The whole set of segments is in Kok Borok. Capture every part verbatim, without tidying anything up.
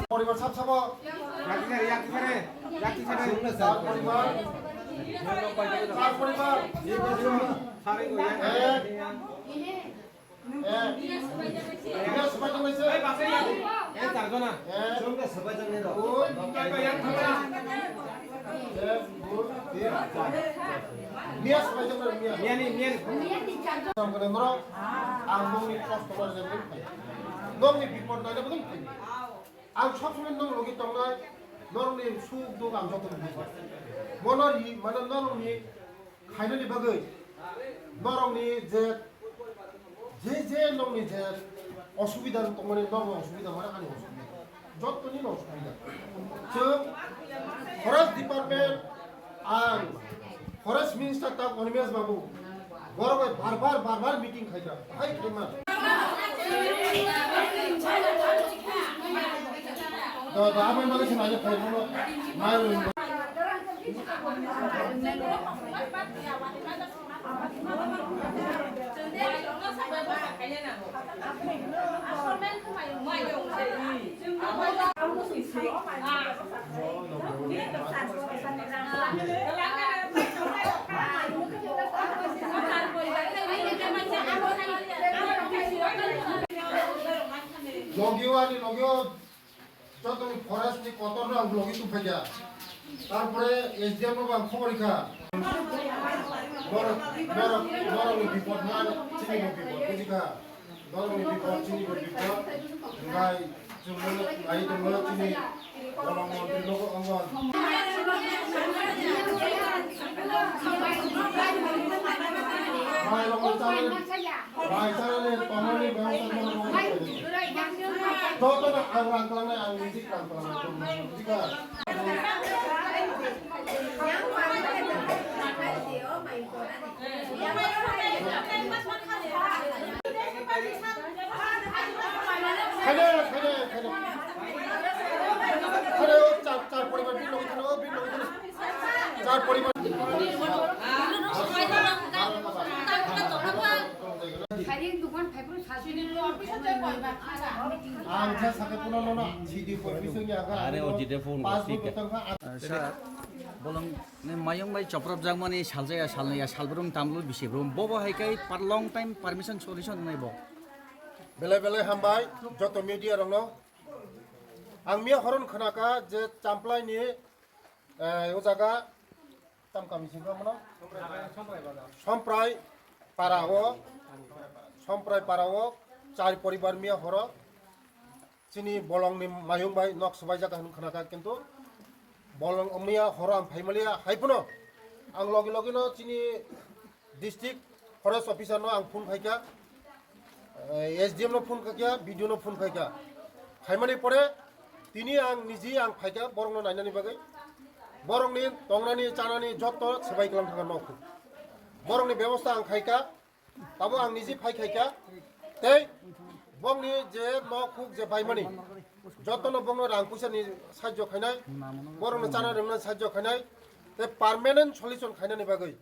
Poribar sab sabo. Yakti sare, yakti sare, yakti sare. Char poribar. Char poribar. Ek. Ek. Miya swbai tong lai se. Ek. Dui. Ek, dui, tin, char. Miya swbai tong lai, miya. Miya ni, miya ni. Ang kene norok, ang nongni kosto ma rwjak nung phai. Nongni bipot naina bo nung phai. Ang sob somoi nong logi tongnai, norokni suk duk ang joto buji. Bono ri, mane norokni khainani bagwi, norokni je, je, je nokni je osubida tongmani, nokni osubida mane ani osubida. Jottoni no osubida. Chwng forest department ang Forest Minister tak Animesh Babu, borok bai bar bar, bar bar meeting khaikha, hai khaima. To, to, aboni bagwi se naijak khaima no, mai. Logio ani logio. Jotoni forest ni kotor no ang logi tong phaikha. Tarpore S D M no bo ang khobor rikha. Borok, borok, borok ni bipod ma chini bo bipod bujikha. Borok ni bipod chini bo bipod. Ngai chwng no ngai tong no chini borok montri no bo ongwan. Mai rok no chai. Jotono ang rang klangnai, ang music rang klangnai. Khaide, khaide, khaide. Khaide, o char, char poribar bin logi thano, bin logi thano. Char poribar. Ang khe sakhe puno nono C D office ni aga. Are o jide phone pas ko botol kha. Sir, bolong ne mayung bai choprop jangmani saljaya salnaya salbrum tamlu bisibrum bobo hai kai par long time permission solution nai bo. Belai belai hambai joto media rokno. Ang miya horon khnaka je Champlai ni, eh, o jaga tam kami singkha mano? Somprai para o, Somprai para o char poribar miya horo chini bolong ni mayung bai nok swbaijak hinwi khnaka, kintu bolong miya horo ang phaimaliya, hai phano ang logi logi no chini district forest officer no ang phone khaikha, eh, S D M no phone khaikha, B D O no phone khaikha. Khaimani pore tini ang niji ang phaikha borok no nainani bagwi. Borok ni tongnani chanani jotto swbai klang thangkha nok. Borok ni bebosta ang khaikha, tabo ang niji phai khaikha. Tei bongni je nok huk je baimani jotto no bongno rang puisa ni sajjo khainai, borok no chana rwngna sajjo khainai, tei permanent solution khainani bagwi.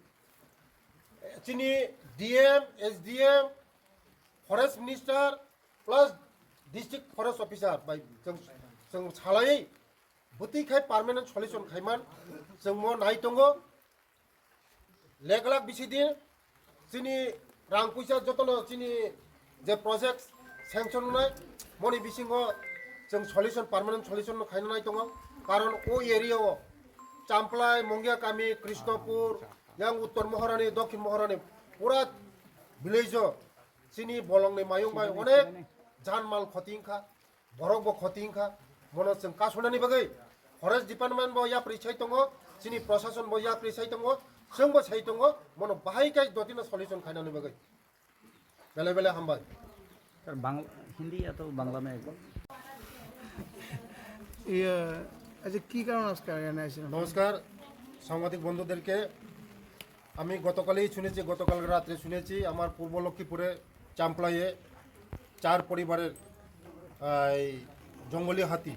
Chini D M, S D M, Forest Minister plus District Forest Officer bai chwng, chwng salai bwtwi khai permanent solution khaiman chwng mo nai tongo. Lek lak bisi din chini rang puisa jotono chini je project sanction wngnai, moni bisingo chwng solution, permanent solution no khaina nai tongo. Karon o area o Champlai, Mongia kami, Krishnapur, yang Uttor Moharani, Dokhin Moharani, pura village o chini bolong ni mayung bai onek janmal khoti wngkha, borok bo khoti wngkha, bono chwng kasunani bagwi forest department bo yapri sai tongo, chini prosason bo yapri sai tongo, chwng bo sai tongo, bono bahai khe jotino solution khainani bagwi. Belai belai hambai. Sir, Bang-, Hindi ya to Bangla mein ek baar. Ye, acha, ki karon ajke aaya nahi sir? নমস্কার সাংবাদিক বন্ধুদেরকে। আমি গতকালই শুনেছি, গতকাল রাত্রে শুনেছি আমার পূর্ব লক্ষ্মীপুরে চাম্পলাইয়ে চার পরিবারের, আহ, এই জঙ্গলি হাতি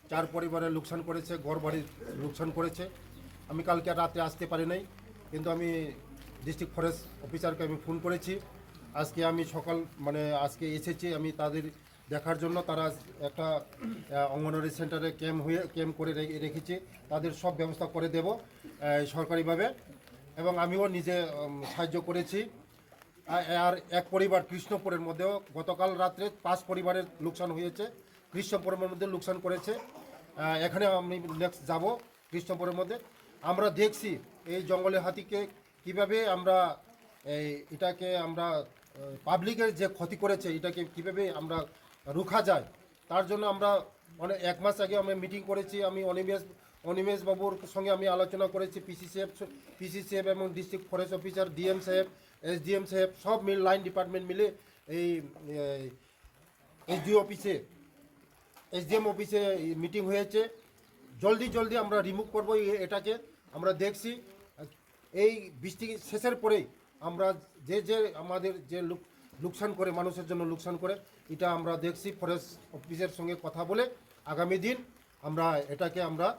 চার পরিবারের লোকসান করেছে, ঘর বাড়ি লোকসান করেছে। আমি কালকে রাতে আসতে পারি নাই, কিন্তু আমি ডিস্ট্রিক্ট ফরেস্ট অফিসারকে আমি ফোন করেছি। আজকে আমি সকাল, মানে, আজকে এসেছি আমি তাদের দেখার জন্য। তারা একটা, আহ, অঙ্গনওয়াড়ি সেন্টারে ক্যাম্প হয়ে, ক্যাম্প করে রে-, রেখেছে। তাদের সব ব্যবস্থা করে দেব, আহ, সরকারিভাবে। এবং আমিও নিজে, উম, সাহায্য করেছি। আ-, আর এক পরিবার কৃষ্ণপুরের মধ্যেও গতকাল রাত্রে পাঁচ পরিবারের লোকসান হয়েছে, কৃষ্ণপুরের মধ্যে লোকসান করেছে। আহ, এখানে আমি নেক্সট যাব কৃষ্ণপুরের মধ্যে। আমরা দেখছি এই জঙ্গলি হাতিকে কিভাবে আমরা এই এটাকে আমরা, আহ, পাবলিকের যে ক্ষতি করেছে এটাকে কিভাবে আমরা রুখা যায়, তার জন্য আমরা অনেক, এক মাস আগে আমরা মিটিং করেছি। আমি অনিমেষ, অনিমেষ বাবুর সঙ্গে আমি আলোচনা করেছি, পিসিসিএফ, পিসিসিএফ এবং ডিস্ট্রিক্ট ফরেস্ট অফিসার, ডিএম সাহেব, এসডিএম সাহেব, সব মিল, লাইন ডিপার্টমেন্ট মিলে এই, এই এসডিও অফিসে, এসডিএম অফিসে মিটিং হয়েছে। জলদি জলদি আমরা রিমুভ করবো এ-, এটাকে। আমরা দেখছি এই বৃষ্টি শেষের পরেই আমরা যে যে আমাদের যে লোক-, লোকসান করে, মানুষের জন্য লোকসান করে, এটা আমরা দেখছি। ফরেস্ট অফিসের সঙ্গে কথা বলে আগামী দিন আমরা এটাকে আমরা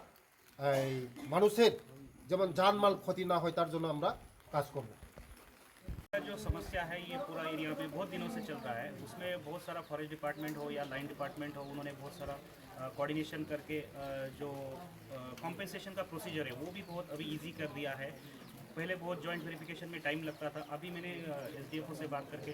এই মানুষের যেমন জানমাল ক্ষতি না হয় তার জন্য আমরা কাজ করব। जो समस्या है, ये पूरा एरिया में बहुत दिनों से चल रहा है। उसमें बहुत सारा फॉरेस्ट डिपार्टमेंट हो या लाइन डिपार्टमेंट हो, उन्होंने बहुत सारा कोऑर्डिनेशन करके, अ, जो कॉम्पेंसेशन का प्रोसीजर है, वो भी बहुत अभी इजी कर दिया है। पहले बहुत जॉइंट वेरिफिकेशन में टाइम लगता था। अभी मैंने एसडीएफओ से बात करके,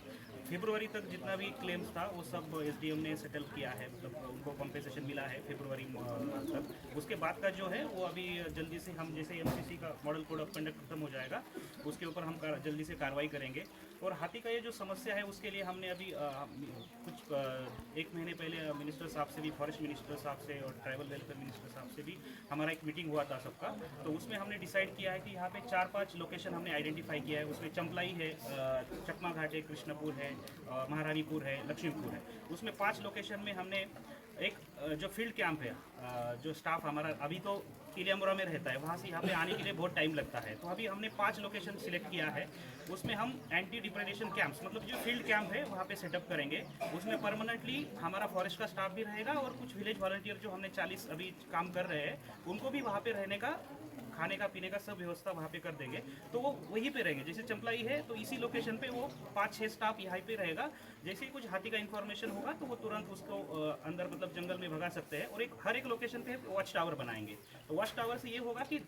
फरवरी तक जितना भी क्लेम्स था, वो सब एसडीएम ने सेटल किया है, मतलब उनको कॉम्पेंसेशन मिला है फरवरी म-, तक। उसके बाद का जो है, वो अभी जल्दी से हम, जैसे एमसीसी का मॉडल कोड ऑफ कंडक्ट खत्म हो जाएगा, उसके ऊपर हम कार-, जल्दी से कार्रवाई करेंगे। और हाथी का ये जो समस्या है, उसके लिए हमने अभी, अ, हम, कुछ, अ, एक महीने पहले मिनिस्टर साहब से भी, फॉरेस्ट मिनिस्टर साहब से और ट्राइबल वेलफेयर मिनिस्टर साहब से भी हमारा एक मीटिंग हुआ था सबका। तो उसमें हमने डिसाइड किया है कि यहाँ पे चार पांच लोकेशन हमने आइडेंटिफाई किया है। उसमें चंपलाई है, अ, चकमा घाट है, कृष्णपुर है, अ, महारानीपुर है, लक्ष्मीपुर है। उसमें पांच लोकेशन में हमने एक, अ, जो फील्ड कैंप है, अ, जो स्टाफ हमारा अभी तो किलियामुरा में रहता है, वहाँ से यहाँ पे आने के लिए बहुत टाइम लगता है। तो अभी हमने पांच लोकेशन सिलेक्ट किया है। उसमें हम एंटी डिप्रेडेशन कैंप्स, मतलब जो फील्ड कैंप है, वहाँ पे सेटअप करेंगे। उसमें परमानेंटली हमारा फॉरेस्ट का स्टाफ भी रहेगा और कुछ विलेज वॉलंटियर जो हमने चालीस अभी काम कर रहे हैं, उनको भी वहाँ पे रहने का, खाने का, पीने का सब व्यवस्था वहाँ पे कर देंगे। तो वो वहीं पे रहेंगे। जैसे चंपलाई है, तो इसी लोकेशन पे वो पाँच छः स्टाफ यहाँ पे रहेगा। जैसे ही कुछ हाथी का इन्फॉर्मेशन होगा, तो वो तुरंत उसको, अ, अंदर, मतलब जंगल में भगा सकते हैं। और एक, हर एक लोकेशन पे वॉच टावर बनाएंगे। तो वॉच टावर से ये होगा कि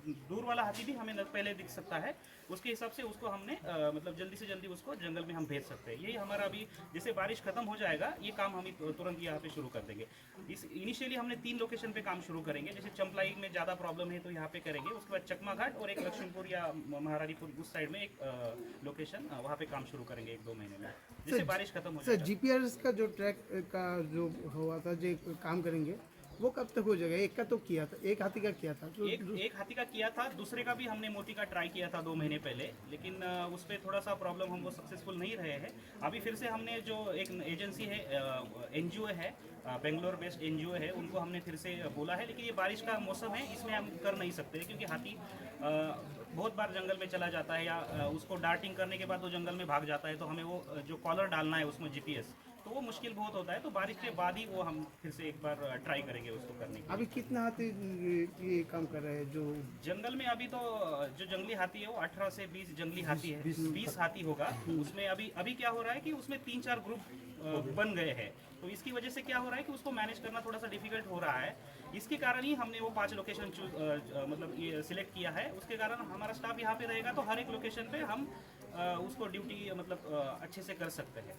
दूर वाला हाथी भी हमें न-, पहले दिख सकता है। उसके हिसाब से उसको हमने, अ, मतलब जल्दी से जल्दी उसको जंगल में हम भेज सकते हैं। यही हमारा अभी, जैसे बारिश खत्म हो जाएगा, ये काम हम ही तु-, तुरंत यहाँ पे शुरू कर देंगे। इस, इनिशियली हमने तीन लोकेशन पे काम शुरू करेंगे। जैसे चंपलाई में ज़्यादा प्रॉब्लम है, तो यहाँ पे करेंगे। उसके बाद चकमा घाट और एक लक्ष्मीपुर या म-, महारानीपुर, उस साइड में एक, अ, लोकेशन, अ, वहाँ पे काम शुरू करेंगे एक दो महीने में, जैसे सर, बारिश खत्म हो सर, जाएगा। जीपीआरएस का जो ट्रैक, अ, का जो हुआ था, जो काम करेंगे, वो कब तक हो जाएगा? एक का तो किया था, एक हाथी का किया था, तो एक, दू- एक हाथी का किया था, दूसरे का भी हमने मोती का ट्राई किया था दो महीने पहले, लेकिन, अ, उस पे थोड़ा सा प्रॉब्लम, हम वो सक्सेसफुल नहीं रहे हैं। अभी फिर से हमने जो एक एजेंसी है, अ, एनजीओ है, अ, बेंगलोर बेस्ड एनजीओ है, उनको हमने फिर से बोला है, लेकिन ये बारिश का मौसम है, इसमें हम कर नहीं सकते, क्योंकि हाथी, अ, बहुत बार जंगल में चला जाता है या, अ, उसको डार्टिंग करने के बाद वो जंगल में भाग जाता है, तो हमें वो, अ, जो कॉलर डालना है उसमें जीपीएस, तो वो मुश्किल बहुत होता है। तो बारिश के बाद ही वो हम फिर से एक बार, अ, ट्राई करेंगे उसको करने के लिए। अभी कितना हाथी, अ, ये काम कर रहे हैं जो जंगल में? अभी तो, अ, जो जंगली हाथी है, वो अठारह से बीस जंगली हाथी है, बीस, बीस हाथी होगा। उसमें अभी, अभी क्या हो रहा है कि उसमें तीन चार ग्रुप, अ, बन गए हैं, तो इसकी वजह से क्या हो रहा है कि उसको मैनेज करना थोड़ा सा डिफिकल्ट हो रहा है। इसके कारण ही हमने वो पांच लोकेशन चूज, अ, अ, मतलब ये सिलेक्ट किया है। उसके कारण हमारा स्टाफ यहाँ पे रहेगा, तो हर एक लोकेशन पे हम, अ, उसको ड्यूटी, मतलब, अ, अच्छे से कर सकते हैं।